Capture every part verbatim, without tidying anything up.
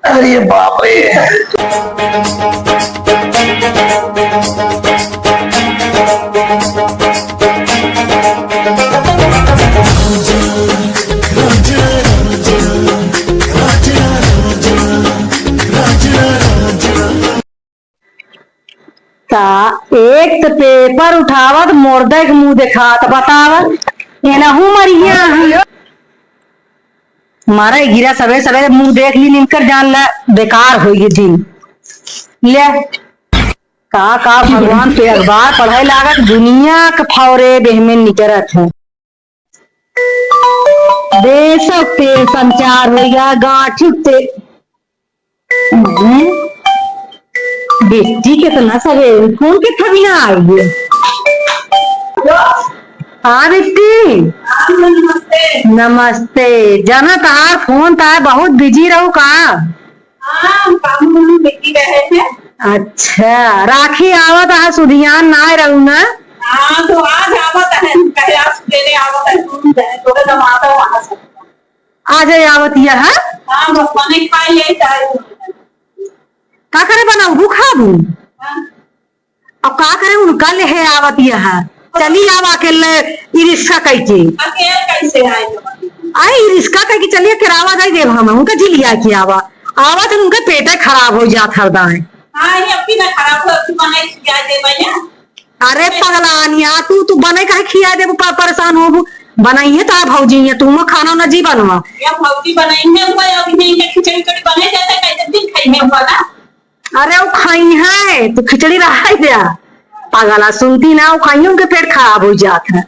अरे बाप रे। ता एक त पेपर उठावत, मुर्दा के मुँह देखात, बतावा, एनहू मरिया है। मारा गिरा सबेरे सबेरे मुँह देख ली, इनकर जान ला बेकार होई ये दिन। ले, का, का भगवान पे अखबार पढ़े लागत, दुनिया के फौरे बेहमें निकरत है। देश के संचार होइगा, गांठ के। हम्म। बिट्टी कितना सवेरे फोन के थबिया आई है। हाँ बिट्टी। हाँ, नमस्ते। नमस्ते। जाना तहार फोन ता बहुत बिजी रहू का? हाँ, हम काम में बिजी रहे थे। अच्छा, राखी आवत है, सुधियान ना रहू ना? हाँ, तो आज आवत है, कहे आज सवेरे आवत है, तुम जाए, तो दमादा वहाँ से। आज आवत यह है? हाँ, बस मने खाई ले, चाय। का करे बनाऊ, खाबू? हाँ। अब का करे, उनका लेहे आवत यह। चली आवा अकेले, ई रिक्शा कइके। अकेले कैसे आए? आई, ई रिक्शा कइके चलिए, किरावा दे देब हम, उनका जी लिया के आवा। आवत उनका पेटे खराब हो जात हरदाए। हाँ, ये अपनी ना खराब हो, अपनी बनाई खिया दे भैया। अरे पगलानिया, तू, तू बनाई काहे खिया देबू, प-, परेशान होबू? बनाइए तो भौजी है, तू खाना ना जी बनवा। या भौजी बनाई है, हुआ या अभी नहीं, खिचड़ी उचड़ी बनाई जाता है, कैसे दिन खाई है हुआ ना? अरे, वो खाई है, तू खिचड़ी रहाई दे। पागला, सुनती ना, वो खाई, उनके पेट खराब हो जात है।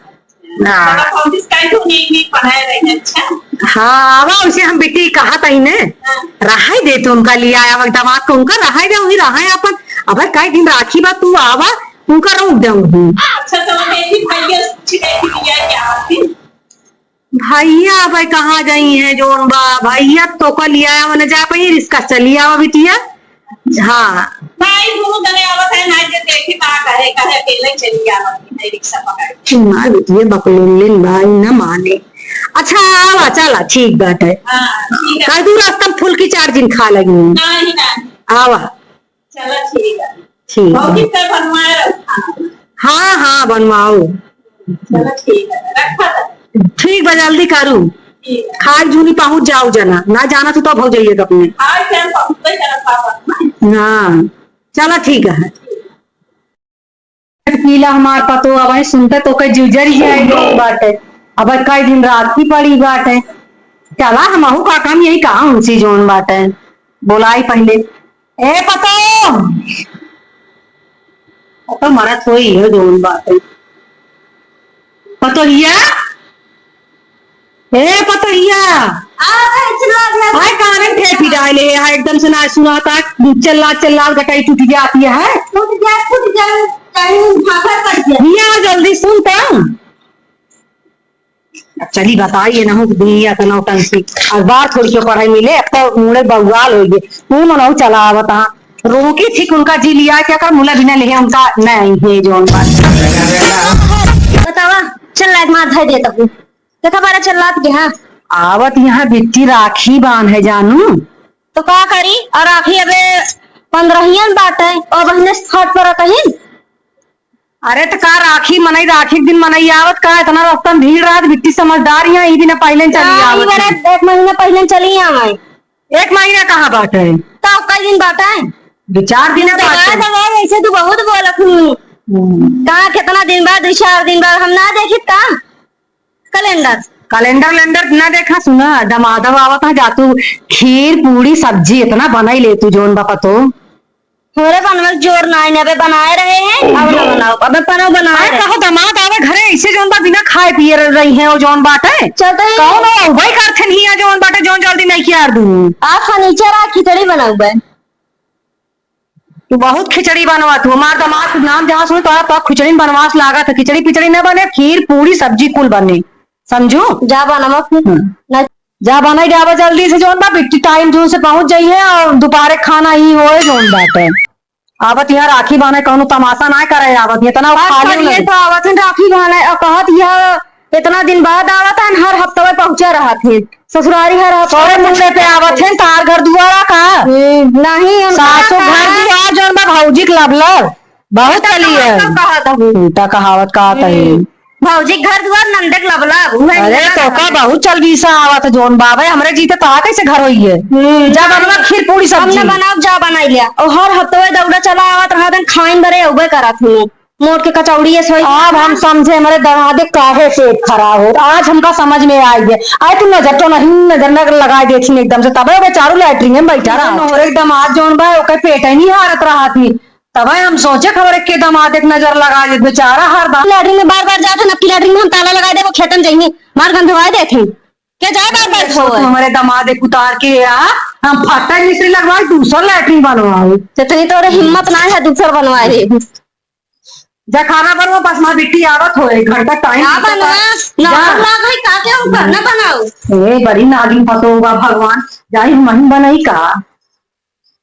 हाँ। बड़ा कोशिश कर, तू नीक नीक बनाए रहे, अच्छा। हाँ, आवा, उसे हम बेटी कहा तही ने। हाँ। रहाई दे, तू उनका लिया आवा, दामाद को उनका रहाई दे, वही रहाई अपन। अबे, कई दिन राखी बा, तू आवा, उनका रोक दे, उनकी। अच्छा, तो वो बेटी भैया से पूछ ले कि लिया क्या आती? भैया भाई कहाँ जाई हैं, जोन बा, भैया तो का लिया आवा, न जा पाई, रिक्शा चली आवा बिटिया। हाँ। भाई, दोनों जने आवत है ना, जे देखी का कहे, कहे अकेले चली आवत है, रिक्शा पकड़ के। ना बिटिया, बकलोलिन भाई न माने। अच्छा, आवा, चला, ठीक बात है। हाँ, ठीक है। कह दू रास्ता में फुल्की चार दिन खा लगी। नहीं, नहीं। आवा। चला, ठीक है। ठीक है। भौजी से बनवाए रहो खाना। हाँ, हाँ, बनवाओ। चला, ठीक है, रखा था। ठीक बा, जल्दी करू। ठीक है। खाए जूनी पहुँच जाओ जना, ना जाना तो, तो भौजइये के अपने। आज हम पहुँचबे करब पापा। हाँ, चला, ठीक है। पीला हमार पतो, अब सुनते तो के जुजर ही आई गई बाटे। अब कई दिन राखी पड़ी बाटे। चला, हमहू का काम यही कहा उनसे जोन बाटे। बोलाई पहले। ए पतो, पतो मरत होई है जोन बाटे। पतोहिया, ए पतोहिया। आ, आ, चला, चला। हाय, कानन ठेपी डाले है, हाय, एकदम से ना सुनाता, चिल्ला, चिल्ला, गटाई टूट जाती है। टूट जा, टूट जा, कहीं भाखा पड़ जा। हिया, जल्दी सुन तो। अब चली बताइए ना, हो दुनिया का नौटंकी। अखबार थोड़ी क्यों पढ़ाई मिले, अब तो मुड़े बउआल हो गए। तू मनो चला बता। रोकी थी उनका जी लिया, क्या कर मुला बिना लेहे उनका नहीं है जोन बात। बतावा, चल लाइट मार धर देता हूँ। देखा बारा चल लात के, हाँ। आवत यहाँ बिट्टी राखी बान है जानू। तो का करी? और राखी अबे पन्द्रहियन बाटे, और बहने से फट पर कहीं। अरे त का राखी मनई, राखी के दिन मनई आवत का, इतना रस्ता में भीड़ रहत, बिट्टी समझदार यहाँ, ई दिन पहले चली आवत है। एक महीना पहले चली आवे। एक महीना कहाँ बाटे? तो कई दिन बाटे? दो चार दिन बाटे। दवा, ऐसे तू बहुत बोलत हूँ। हम्म। कहाँ कितना दिन बाद, दो चार दिन बाद हम ना देखित का? कैलेंडर। कैलेंडर लेंडर ना देखा, सुना, दमादव आवत है, जा तू खीर, पूड़ी, सब्जी इतना बनाई ले तू, जोन बा पतो। हमरे बनवल जोर ना है, अबे बनाए रहे हैं, अब ना बनाओ, अबे पनो बनाए अरे रहे। कहो दमाद आवे घरे, ऐसे जोन बा बिना खाए पिए रह रही हैं, वो जोन बाटे। चलते ही कौन हो, उबई करथे नहीं है, जोन बाटे, जोन जल्दी नहीं किया दूँ। आप फर्नीचर आ खिचड़ी बनाऊ बे। तू बहुत खिचड़ी बनवा, तू हमार दमाद के नाम जहाँ सुन, तो आप खिचड़ी बनवास लागत है, खिचड़ी पिचड़ी न बने, खीर, पूड़ी, सब्जी कुल बने। समझू? जा बनावा फिर। हम्म। ना जा बनाई जावा जल्दी से, जोन बा बिट्टी टाइम जून से पहुंच जाई है और दोपहरे खाना ही होए जोन बाटे। आवत यहाँ राखी बाने कौनो तमाशा ना करे, आवत इतना बस खाली करिए नहीं। तो आवत है राखी बाने और कहत यह इतना दिन बाद आवत है, हर हफ्ते में पहुंचा रहत है, ससुरारी है रहत तोरे मुंडे पे आवत है, तार घर दुआरा का? हम्म, नहीं, उनका सासू का घर दुआर जौन बा भौजी के लब लब, बहुत चली है। सब कहत हूँ। उल्टा कहावत कहत है। हम्म। भौजी के घर दुआर नंदे के लब लब, उहे अरे नियरा तो का रहत है। बहुत चलबीसा आवत है जौन बा, भाई हमरे जीते तो आ कैसे घर होई है? हम्म। जा बनवा खीर पूरी हम सब्जी। न बनाओ, जा बनाई लिया। और हर हफ्ते दौड़ा चला आवत रहत है, खाइन बरे अउबे करत हूँ। मोट के कचौड़ी ऐसे होई। अब हम समझे हमारे दमादे काहे पेट खराब हो। आज हमका समझ में आई है। आए तू नजर तो नहीं, नजर न लगा देथिन एकदम से। तबे बेचारू लैट्रिन में बैठा रहा। नोहरे के दमाद जौन बा, ओके पेट ही नहीं हारत रहा थी। तबे हम सोचे खबर के दमाद एक नजर लगा दे बेचारा हर बार। लैट्रिन में बार बार जात हन, अब की लैट्रिन में हम ताला लगा देबो, खेतन जइहे, मार गंधवाए देथिन। के जाए बार बार धोए? हमारे दमाद एक उतार के आ, हम फट्टा मिस्त्री लगवाए, दूसर लैट्रिन बनवाओ। तो इतनी तोरे हिम्मत ना है दूसर बनवाए रे। जा खाना बनवा, बस माँ बिट्टी आवत होए, एक घंटा टाइम का बीतत बनवा? है। नौकर जा। लाग है, का के हम खाना बनाओ? ए, बड़ी नागिन पतोह बा भगवान, जाई हम वहीं बनाई का?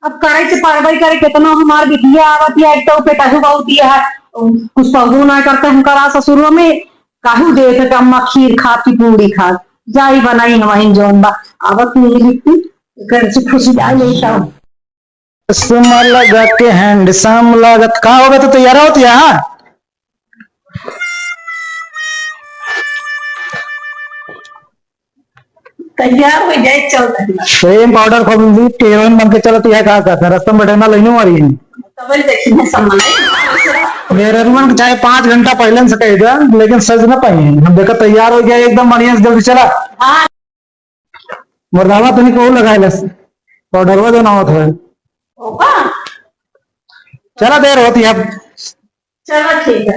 अब करे से परबई करे, केतनो हमार बिटिया आवत है, एक तो पेटहु बहुत दिया है, कुछ पहुँ ना करते हम करा ससुरो में, काहू देत है अम्मा खीर खात की पूड़ी खात, जाई बनाई हम वहीं जौन बा, आवत नहीं बिट्टी, घर से खुशी आ नहीं। चश्मा लगा के handsome लागत। का हो गया, तू तैयार होती है? हाँ? तैयार हो जाए, चल रही। Cream powder को भी हीरोइन बन के चलती है, का कहते हैं, रस्ता में बैठे ना लेने वाली है। तबे देखी है सम्मान। मेरे रुमन के चाहे पाँच घंटा पहले से कह दिया, लेकिन सज ना पाई है। हम देखा तैयार हो गया एकदम बढ़िया से, जल्दी चला। हाँ। मुर्दावा तनी को लगाए लस, पाउडरवा देना होत है। ओका? चला, देर होती है अब। चला, ठीक है।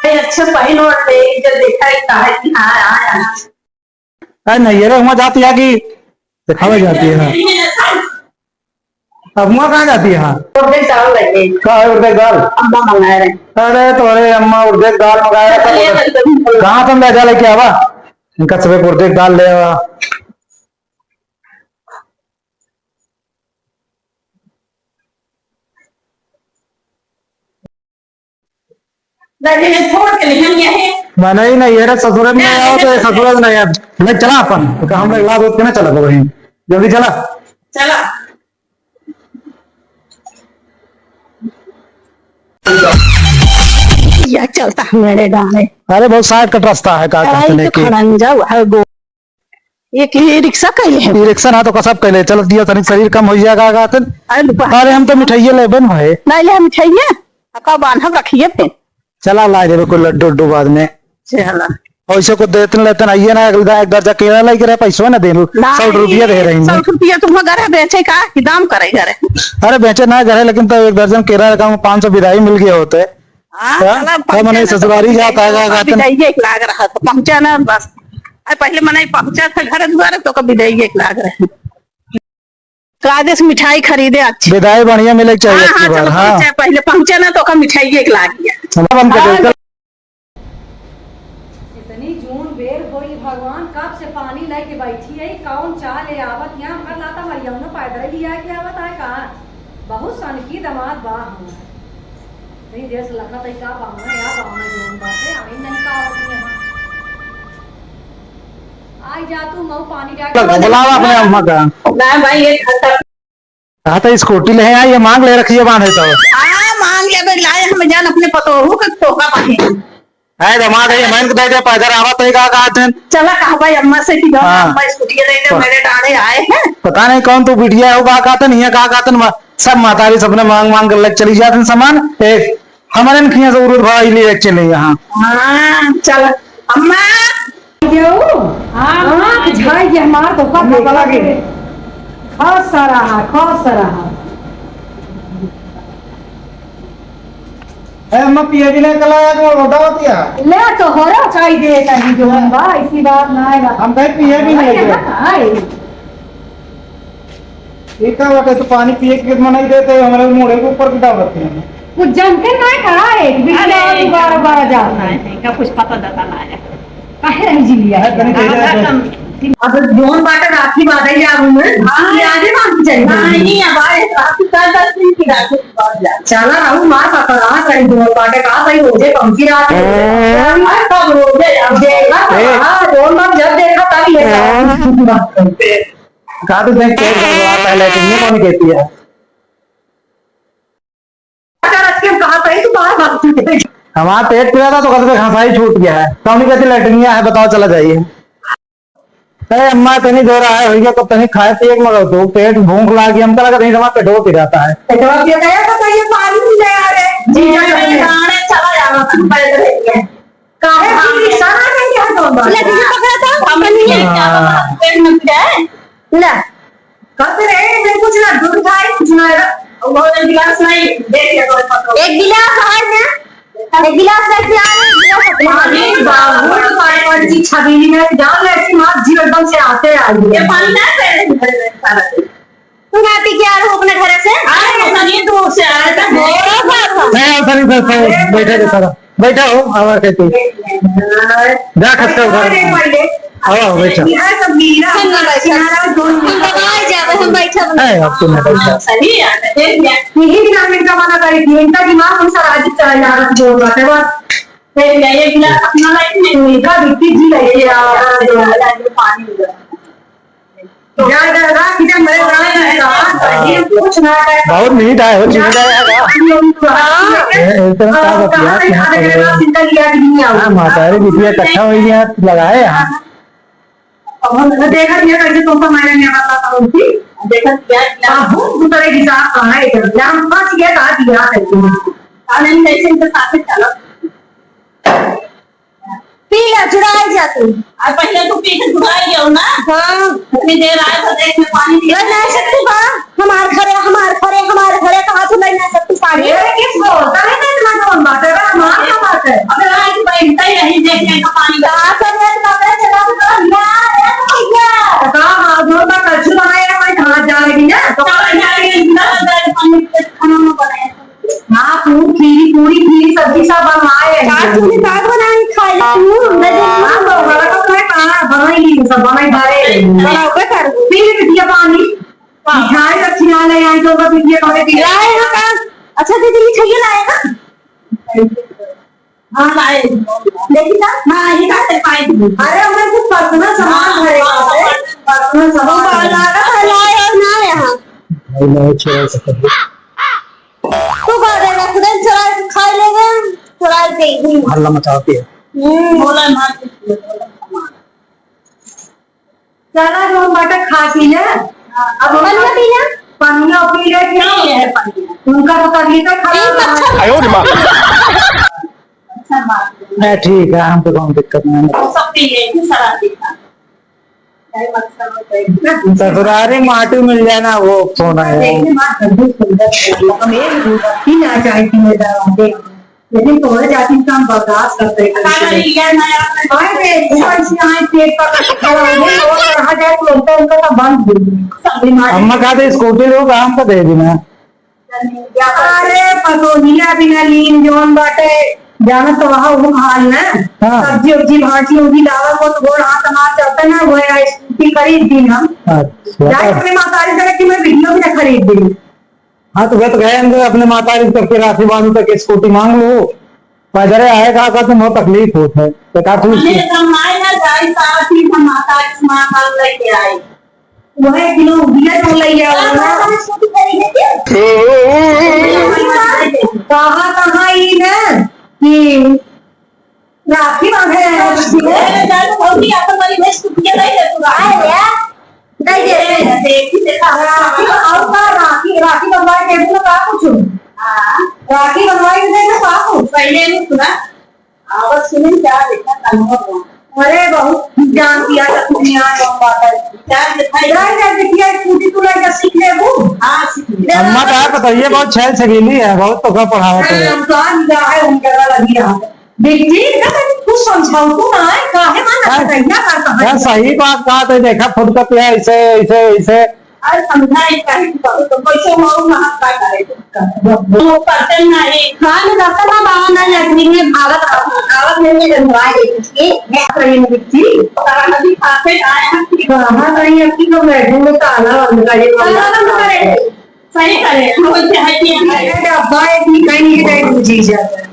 ए, अच्छा, पहन ओढ़ ले, जब देखा है, कहा है कि हाँ, हाँ, हाँ। अरे नहीं, ये रे, हुआं जाती है कि दिखावे जाती है। अब हुआं कहाँ जाती है? उड़द दाल लगे। का है उड़द दाल? अम्मा मंगाए रहे। अरे, तोरे अम्मा उड़द दाल मंगाए रहे, सब उड़द। कहाँ तुम ले जा लेके आवा? इनका सबे उड़द दाल ले आवा। दादी ने छोड़ के लिहन यही। मनई नहीं है रे, ससुरे में नहीं आओ तो ये ससुरे में नहीं है। ले चला अपन, तो हम लोग इलाज होत के ना चला वहीं। जल्दी चला। चला। या चलता मेरे गाने। अरे बहुत shortcut रास्ता है, का अरे कहते तो लेके। खड़ंजा हुआ है गो। एक ई रिक्शा कइले है। ई रिक्शा ना तो कसब कइले, चल दिया तनी शरीर कम हो जाएगा, का कहते। अरे रुपा। अरे हम तो मिठाइये लेबे न भाई। नहीं ले हम मिठाइये। अका बांधब रखिए फिर। चला ला देबे कोई लड्डू उड्डू बाद में। चला। ऐसे को देतन लेतन आइए ना, एक, एक दर्जा केला लेके रहे, पैसवा ना देनु। नहीं, सौ रुपया दे रही हूँ। सौ रुपया तुम घर है बेचे का? कि दाम करे घर है? अरे बेचे ना घर है, लेकिन तो एक दर्जन केला रखा हूँ, पाँच सौ बिदाई मिल गए होते। हाँ, हाँ? चला, तो मने पहुँचा ना, ससुरारी तो जाता है, बिदाई का कहते हैं? बिदाई एक लाग रहा, तो पहुँचा ना बस। अरे पहले मने पहुँचा था घर द्वारे, तो कभी बिदाई एक लाग रहा। तो आगे से मिठाई खरीदे अच्छी। बिदाई बढ़िया मिले के चाहिए हाँ, अबकी हाँ, बार, चलो, हाँ। पहुँचा, पहले पहुँचा ना, तो का मिठाई एक लाग गया। चलो, बंद कर दे, हाँ। चल। इतनी जून बेर होई भगवान, कब से पानी लेके बैठी है, कौन चाह ले आवत यहाँ, हमका लाता मरियौनो पैदल ही आके आवत है का? बहुत सनकी दमाद बा हमार। इतनी देर से लखत है का बावना या बावना जौन बाटे, आई नहीं का आवत यहाँ। आई जा तू मऊ पानी डाल के बुलावा अपने अम्मा का। ना भाई, एक घंटा कहा था स्कूटी ले आए, ये मांग ले रखी है बांधे तो। हाँ, मांग ले बे, लाए हम जान अपने पतोहू के टोका बांधे। है दमाद है, ये मैंने कह दिया, पैदल आवा तो ही कहा, कहा थे। चला कहा भाई अम्मा से कि जाओ, हाँ। अम्मा स्कूटी ले ले, हाँ। मेरे डाढ़े आए हैं। पता नहीं कौन तू बिटिया हो, कहा, कहा थे, नहीं है, कहा, कहा थे, म-, सब मातारी सबने मांग, मांग कर ले चली जाते हैं सामान। एक हमारे ने किया जरूरत भाई ले चले यहाँ। हाँ, चल, अम्मा। यो, हाँ, हाँ, हाँ। झाई के हमार तो का देखा पकड़ा के। के। खस रहा, खस रहा। ए, अम्मा, पिए भी नहीं कला, एक लोटा होती है। ले, तो हो रहा, चाय दे, कहीं जो हम बा, ऐसी बात ना है, बा। हम कहीं पिए भी नहीं अरे, कला। यहाँ कहाँ है? ये का बात है, तो पानी पिए के मन नहीं देते, हमारे मुड़े के ऊपर की दावत है। कुछ जानते ना कहा है, कि बिटिया अरे, वाली बार, बार जाता है। नहीं, नहीं, का कुछ पता दाता ना है। काहे रही जी लिया? है, तनी कह रहा है। अब जोन बाटे राखी बांधे जाबू में, हाँ। ये आगे बांध के चली जाबू। नहीं, अब आए राखी का दस दिन की राखी बांध जा। चला रहू माँ का करा कहीं जोन बाटे का भाई रोजे कौन सी रात है? हर सब रोजे अब देखा था, ए। हाँ, जोन बात जब देखा तब ये हाँ। बात करते। कहा तो देख पेट गड़बड़ाता है, लेकिन ये कौन कहती है? अगर अच्छे हम कहा सही तो बाहर भाग चुके हैं। हमारा पेट पिरात है तो कहते घसाई छूट गया है, कौन कहती लैट्रिनिया है, बताओ, चला जाइए। अरे अम्मा, तनी देर आए होइए, तो तनी खाए पिए के मगर तो पेट भूख लागी, हमका लगा तनी हमारा पेटवा पिराता है। पेटवा पिराता है, तो ये पानी पी ले आ रहे। जी, जी, जी। गाने चला जाना, तुम पैदल ही है। काहे हम रिक्शा ना जाएंगे हम तो बस। लड़की पकड़ा था, हम नहीं है, क्या पता, हाँ। पेट में पिराए। ले। कब से रहे, मैं कुछ ना दूध खाए, कुछ ना है। वो एक गिलास नहीं, दे दिया तो पकड़ो। एक गिलास है ना? एक गिलास लेके आ रहे, एक गिलास अपने अरे बाबू, पानी वाली चीज छबीली में जाओ, ऐसी मार जीव एकदम से आते आ गए। ये पानी ना पहले घर में सारा दिन। तू ना पी के आ रहे हो अपने घर से? अरे, वो सनी दूर से आया था, घोड़ा था। नहीं, सनी सर, सर, बैठे थे सारा। बैठा हो, आवाज है तू। जा, खसका उठा। अरे, पहले आओ, बैठो। यहाँ सब मीरा, हम ना बैठा। किनारा, दो हम तो बाहर जावे, हम बैठा बना। है, अब तुम बैठो। सही है, देख लिया। यही दिमाग में इनका मना करी थी, इनका दिमाग हम सराजित चला जा रहा था, जोर बात है, बस। देख लिया, ये गिलास अपना लाइफ में। इनका बिट्टी जी लगे यार, जो है, पानी उधर। जा, जा, जा, किधर मरे, जा, जा, जा। हाँ। ये कुछ ना है। बहुत नीट आए हो, चिन्ह जाए यार। हाँ। ए, ए, इतना और ताकत कहाँ यार, से यहाँ खाने पर के है। बाद चिंता किया कि नहीं आओ। हाँ, माता रे, बिटिया इकट्ठा हो गया, लगाए यहाँ। अब हम तो देखा, ये करके तुमको मैंने नहीं बताता हूँ कि देखा, क्या, क्या? हाँ, भूत उतरे की साथ कहाँ है इधर? यहाँ फंस गया, कहाँ दिया है तुम? कानून कैसे इनके साथ में चला? पी ला, जुड़ाई जा तू। आ, पहिले तू पी के जुड़ाई जाओ ना। हाँ। इतनी देर आए तो देख में पानी पी। लड़ ना सकती बा। हमार घरे, हमार घरे, हमार घरे, कहाँ से लड़ ना सकती पानी? ये किस बोलता है ना इतना कौन बात है? अरे हमार क्या बात है? अगर आज बैठता ही नहीं देखने का पानी। कहाँ से रेत पकड़े चला तो कहाँ गया? अरे भैया। तो कहाँ हाथ धो का कच्चू बनाए ना, मैं कहाँ जाएगी ना? तो कहाँ जाएगी? इतना ज्यादा पानी के खाना ना बनाए। हाँ, पूरी खीरी, पूरी खीरी सब्जी सब बनवाए हैं। का चूल्हे साग बनाए खाए ले तू? हाँ, तो हमारा तो है, कहाँ बनाई ली, सब बनाई डाले। बनाओगे कर। पी ले बिटिया पानी। हाँ। मिठाई सब खिला ले, यहाँ तो बस बिटिया खाने पी ले। लाए हो का? अच्छा दीदी, मिठाई लाए ना? हाँ, लाए। देखी ना? हाँ, ये का से खाए? अरे, हमें कुछ personal सामान हाँ, भरे हाँ, का है। Personal सामान। वो लागा था, लाए और ना यहाँ। भाई, मैं छोड़ सकते हैं। तू का देगा? खुदे चुरा के खाई लेगा, चुरा के ही। हल्ला मचावती है। हम्म। बोला मार के, बोला मार। चला जो हम बाटे खा पी ले। अब हम पनिया पी ले। पनिया पी ले, क्या हो गया है पनिया? उनका तो तबीयत खराब है। अच्छा। आयो रे माँ। अच्छा बात है। नहीं, ठीक है, हमको कौन दिक्कत नहीं है। वो सब पी ले, शराब पीता। ससुरारी माटी मिल जाए ना, वो सोना है। लेकिन तोहरे जाति का हम बर्दाश्त करते हैं। आए रे, ऊपर से आए पेट पर खड़ा हो गए, और रहा जाए तो उनका, उनका तो बंद हो गया। अम्मा कहा थे स्कूटी लो, काम का दे देना। अरे पतोहिया बिना लीन जौन बाटे, जानत तो वहाँ वो हाल ना। हाँ। सब्जी उब्जी भाजी उब्जी लावा को तो गोड़ हाथ मार जाता ना, वो है स्कूटी खरीद दी हम। अच्छा। जाए अपने मातारी से कि मैं वीडियो भी ना खरीद दी। हाँ, तो वह तो गए हम तो अपने मातारी से करके राखी बांधू तक स्कूटी मांग लो। पैदल आए का, का तुम बहुत तकलीफ होत है। तो का तू हमें तो हम आए ना जाए सारा चीज हम मातारी से मांग लेके आए। वह किलो बिया तो लइया वाला। कहाँ, कहाँ ई ना कि राखी बांधे हैं। अरे, जानो भौजी, अपन वाली भैंस को बिया नहीं दे तू, राखी। अरे, नहीं दे, नहीं दे। देखी, देखा। राखी, और का राखी, राखी बनवाई दे तू, का कुछ? हाँ। राखी बनवाई दे तू, का कुछ? पहले नहीं सुना। आवत सुनिन का देखा कन्हवा बा। अरे बहुत जान दिया था तुमने आज हम बात है। क्या देखा है? जा, जा, बिटिया, स्कूटी तू लइके सीख लेबू। हाँ, सीख ले। अम्मा का बताइए, बहुत छैल छबीली है, बहुत तो का पढ़ावत है। हाँ, हम तो आज जा है, उन जगह लगी रहा। बिट्टी, इनका तनी कुछ समझाओ तू ना, काहे मन का? क्या करता है? क्या सही बात कहा तो देखा, फुटकत है, ऐसे, ऐसे, ऐसे। अरे समझाए काहे की बात, तो पैसे मारो ना, हम का करे? वो करते नहीं। हाँ, मैं करता ना, बाबा। ना लैट्रिन में भागत रहत, आवत में ये गंधवा देती थी। मैं आप रही मेरी थी। पता नहीं खाते आए हैं। कहाँ रही आपकी तो लैट्रिन में ताला बंद करे। ताला बंद करे। सही करे। हम बोलते हैं कि ये डब्बा है कि कहीं ये डाइट बुझी जाता है।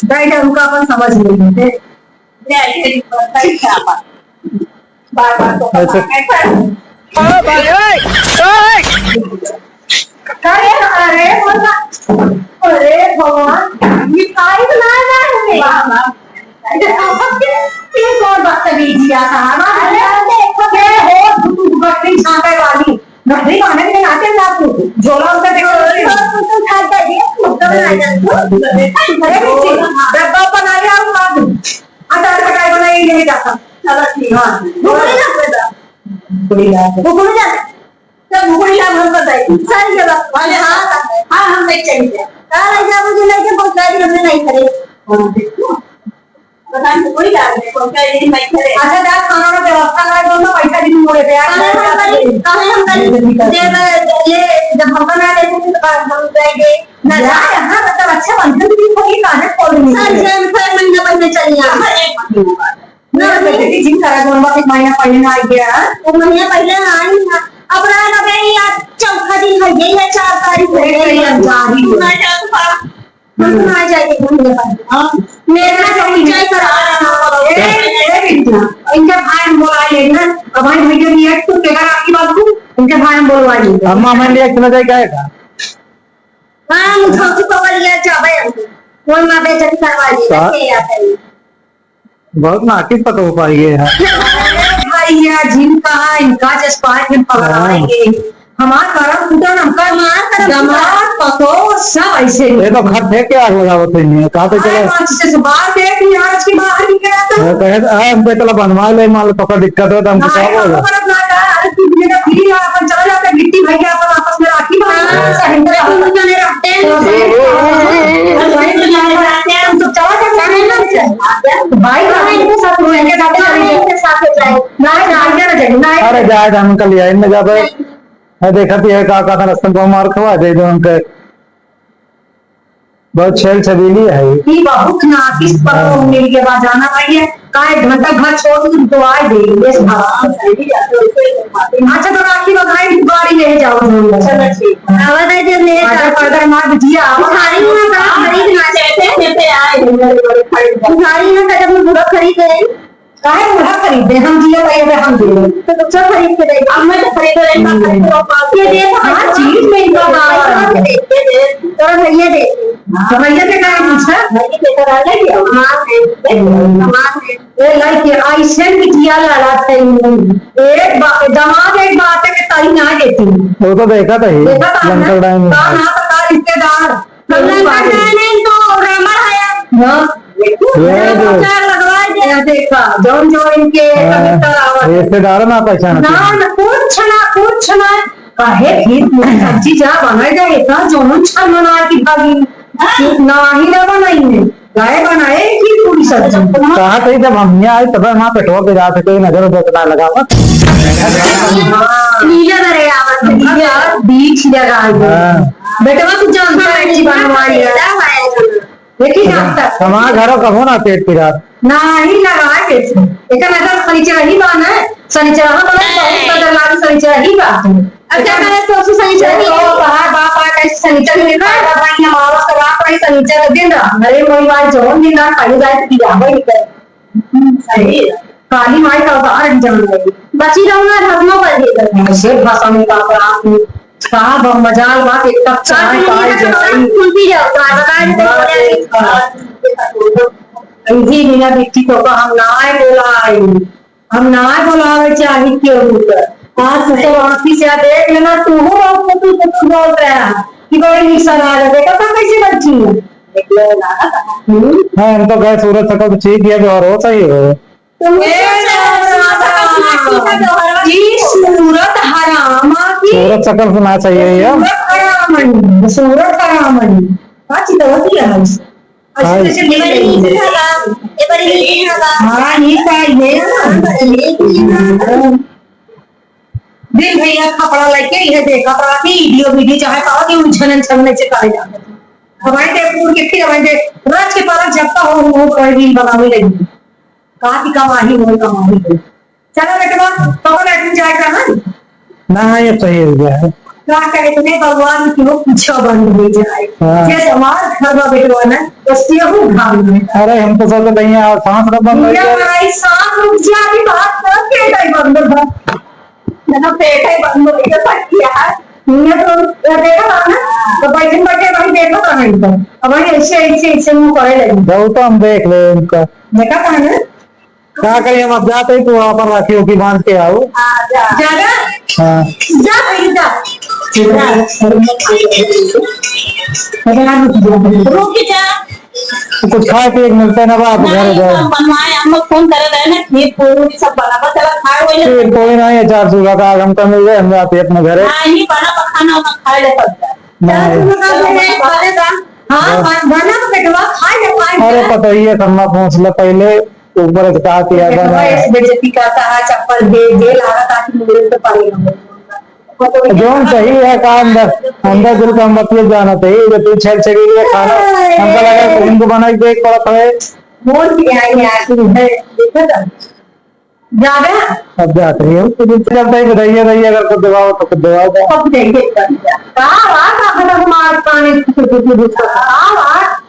डाइट हमका अपन समझ नहीं है। बार बार तो अच्छा। पता है। ओ भाई, ओए, ओए। अरे, अरे, भगवान, अरे भगवान, ये काहे बनाया है? वाह, वाह। ये कौन बदतमीजी आता है? अरे, देखो, ये हो, तू, तू, तू, बकरी छांटे वाली। बकरी माने में आते ना तू। झोला उनका देखो, अरे, तू, तू, तू, खा जाइए, तू, तू, ना जा, तू। अरे, डब्बा बना ले, और मार दूँ। अचार खटाई बनाई, यही जाता। चलो, ठीक। हाँ। भुगड़ी ना बेटा। भुगड़ी ना। भुगड़ी ना। तब भुगड़ी ना हम बताई। सारी जगह। अरे हाँ, हाँ, हम नहीं चाहिए। हाँ, राजा, मुझे लेके बहुत गाड़ी हमने नहीं करे। हाँ, देखो। बताइए, कोई बात नहीं, कौन सा दिन बैठे रहे। अच्छा, जा, खाना का व्यवस्था कर दो ना, पैसा भी मोड़े पे, यार। कहाँ हम करी? कहाँ हम करी? जब ये, ये, जब हम बना लेते थे, तो हम जाएंगे। ना जा, यहाँ, मतलब, अच्छा, बंधन भी कोई काहे खोल नहीं सर, है। जब फिर महीना पहले चली आ, हर एक महीना बाद। ना, ना, बेटी, जिन करा, जोन बात एक महीना पहले ना आ गया। वो महीना पहले ना आई ना। अब रहा ना, बहन, यार, चौथा दिन है, ये है, चार तारीख हो गई, अरे, यार, जा रही है। ना जा, तो हम तो ना जाए एक महीने बाद। हाँ। मेरा तो enjoy करा रहा हूँ। ए, ए, बिट्टू, इनके भाई हम बोला लेना। अब भाई, भैया, रिएक्ट तो केगा राखी बाबू, इनके भाई हम बोलवा लेंगे। अम्मा, मैं रिएक्ट ना जाए, क्या है? हाँ, हम धोती पकड़ लिया, जाबे हम। कोई माँ बेइज्जती करवा ली, का? कैसे याद है? बहुत नाकिस पतोह पाई है यार। अरे भैया, जिनका इनका जज्बात में पकड़ाएंगे। हाँ। हमार करम फूटन, हमका हमार करम फूटन। दमाद, पतोह, सब ऐसे ही। ये तो खत है क्या लगावत है नहीं, कहाँ पे चला? हाँ, अच्छे से बात है कि आज की बाहर निकल आता। वो कहे, "आ, हम पे तला बनवा ले, मान लो, पकड़ दिक्कत हो, तो हमको हाँ, क्या बोला?" पकड़ ना जा, अरे तू मेरा फ्री रहा, अपन चला जाता, गिट्टी भैया अपन आपस में राखी बांधते हैं, हाँ। सहेंद्र हम लोग जाने रखते हैं। तो सहेंद्र हम लोग जाने रखते हैं, हम तो चला जाता है, नहीं ना जाए। भाई, हाँ, इनके साथ, इनके साथ, इनके साथ जाए। ना, ना, ना, ना, ना। अरे, जाए, हम कल यही में जाबे। नहीं। मैं देखा थी, ये का, का था, रस्तम को मार खवा दे दो उनके। बहुत छेल छबीली है। ई बहुत नाकिस पतोह हाँ। मिल के बा, जाना भैया, का एक घंटा घर छोड़ के तुमको आ दे, ये सब। हाँ, सही बात है। अच्छा, तो राखी बधाई गाड़ी ले जाओ, चलो, ठीक है। आवा दे, जब ले अच्छा, जाओ। पर्दा मार दिया, आवा। भिखारी यहाँ का खरीद ना, कहते, कहते आए हैं, बड़े बड़े खरीद। भिखारी यहाँ का जब हम पूरा खरीद गए, काहे बूढ़ा खरीदे? हम जिया पाई, अबे हम दे। तो दूसरा खरीद के दे। अब मैं तो खरीद रही हूँ, हम्म। ये दे तो हाँ, चीज में इनका भाव आ रहा है। ये दे, ये दे। तोरा भैया दे। हाँ। तो भैया के का पूछा? भैया के तो राजा ही है। हमार है, हमार है। ये लाइक ये आइसलैंड की जिया लाला थे। एक बा-, दामाद एक बात है कि ताई ना देती। वो तो देखा था ही, देखा था ना? लंका टाइम में। का ना पता रिश्तेदार। कमला का है नहीं तो रामा है। हाँ। ये अरे दे। प्रचार लगवा दे। ये देखा, जौन जौन इनके हाँ, कबूतर आवत है। रिश्तेदार ना पहचान ना, के। ना, कुछ ना, कुछ ना। काहे फिर पूरी सब्जी जा बनाए जाए, इतना जौन छल मना की भागी। हाँ। ना ही ना बनाई है। गाय बनाए की पूरी सब्जी। कहा थे जब हम यहाँ आए तब हमारा पेटवा पे जाते कोई नजर उधर ना लगा। हाँ। नीला करे आवत है, नीला। बीच लगा है। हाँ। बेटवा, तू जानता है कि बनवा लिया। देखी डॉक्टर। हमारा घर कबो ना पेट पिरात। नाही लगाए के। एकर मतलब शनिचर ही बा ना। शनिचर हम लोग बहुत बदल लागे शनिचर ही बा। अच्छा, मैंने तो उसको शनिचर ही तो कहा, बाप आ कैसे शनिचर में पैदा भाई, हम आवाज तो बाप रही शनिचर के दिन रहा। अरे मोरी बात, जौन दिन रहा, पहले जाए तो पिया भाई निकल। सही है। काली माई का अवतार ही जान रही। बची रहूंगा, भस्मो कर दिए थे। ऐसे भस्म का अपराध में का बम मजाल बा, एक कप चाय काली पाए माई का जाए। फूल पी जाओ, तो आज बताए तो बात बोले है, कि हाँ। इही बिना बिट्टी तो का हम ना आए बोला आई। हम ना आए बोलावे चाही केहू के। आज तो सब आँखी से देख लेना, तू हो बहुत कुछ कुछ बोल रहा है कि बड़ी निशान आ जाते, तो कैसे बच्ची है? हम्म? हाँ, हम तो गए सूरत सकल तो ठीक है, व्यवहार हो सही हो। तो ए राम राम। ई सूरत हरामा की। सूरत सकल सुना चाहिए ये। सूरत हरामन, सूरत हरामन। का चितवती है? अच्छा, हाँ। जैसे ये बड़ी नीचे हगा, ये बड़ी नीचे हगा। हाँ, ये का, ये ना। हाँ, बड़ी नीचे हगा। दिन भैया कपड़ा लेके ये देखा था कि वीडियो, वीडियो चाहे कहा कि उलझन, उलझन में से कहा जाता था। हमारे देख उड़ के फिर हमारे देख रच के पाला तब तो हम वो कोई रील बनावे लगी। कहाँ की कमाई हो, कमाई हो। चलो बेटवा, कब बैठ जाए कहाँ? ना, ये सही हो गया है। का करे इतने भगवान की वो पीछे बंद हो जाए। हाँ। जे हमार घर में बेटवा ना, बस ये वो भाग में। अरे, हम तो सोचे नहीं यार, सांस रब बंद हो दुनिया जाए। बनाई, सांस रुक जाए, अभी बात कर, पेट ही बंद हो। ना, पेट ही बंद हो गया, फट गया। ये तो, ये देखा था ना, तो बैठे बैठे वही देखा था ना इनको। अब वही ऐसे, ऐसे, ऐसे मुंह करे लगे। बहुत हम देख ले इनका। देखा था ना? का करी, हम अब जात ही, तू वहाँ पर राखी उखी बांध के आओ। हाँ, जा। जा ना? हाँ। जा भाई, जा। रुक जा। कुछ खाए पिए के मिलते ना बा, आप घर नहीं, जाओ। हम बनवाए, हम लोग फोन करे रहे ना, खीर पूरी सब बनावा, चला खाए वही। खीर पूरी नहीं, अचार चूल्हा का आग हमका मिल जाए, हम जाते अपने घरे। हाँ, ये बना पकाना होगा, खाए ले सब। नहीं। चलो, तुम लोग का बने, बने का? हाँ, बस। बन-, बना तो बेटवा, खाए ले, खाए ले। अरे, पता ही है, करना पहुँच ले पहले। ऊपर से कहा कि बेटवा, ऐसा ऐसे बेइज्जती करता है, चप्पल दे, दे ला रहा ताकि मुझे तो पानी ना हो। जौन सही है का अंदर, अंदर दिल का हम बतिया जाना चाहिए। ये तू छेल छेल के खाना, हमका लगा कि इनको बना के देख पड़त है। मोर के आई आती है, देखो तो। जावे? अब जात रही हो। जब तक बताइए, बताइए, अगर कुछ दबाओ तो कुछ दबाओ का। अब जाइए, का बात आप लोग मार पानी, का बात?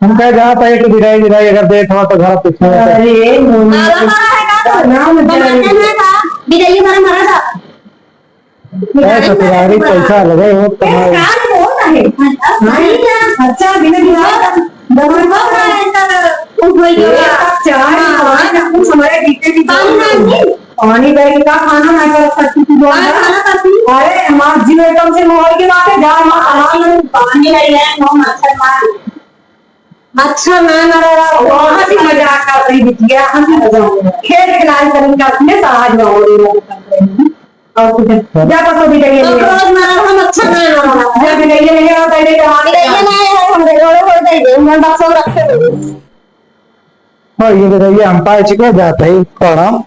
हम कह जात है कि बिदाई, बिदाई अगर देत हो तो घर पूछो। अरे, मोनी। आला वाला है का तो? ना, मुझे बनाते हैं का? बिदाई हमारा मरा था। ए, ससुरारी पैसा लगे, वो ए, कमाए। कार बहुत है। हाँ, नहीं क्या? अच्छा, बिना बिना दवा का है, तो कुछ हो गया। एक कप चाय, हाँ। हमारे, कुछ हमारे जीते जी पानी नहीं। पानी बैग का खाना ना कर सकती थी, और खाना खाती। अरे, हमारे जीव एकदम से मोहर के मारे, जा, हमारा सामान नहीं। पानी नहीं है, वो मच्छर मार। अच्छा ना, ना, ना, ना, वो हंसी मजाक कर रही बिटिया, हंसी मजाक। खेल खिलाड़ी करेंगे, अपने साथ में हो रही है। और कुछ, जा पसो भी जाइए। तो रोज मारा हम अच्छा ना, ना, ना। जा भी जाइए, नहीं आ, पहले तो हाथ बिदाइए ना है, हम रोज हो जाइए, हम बक्सों रखे हुए। हाँ, ये बताइए, हम पाए चुके जाते ही प्रणाम।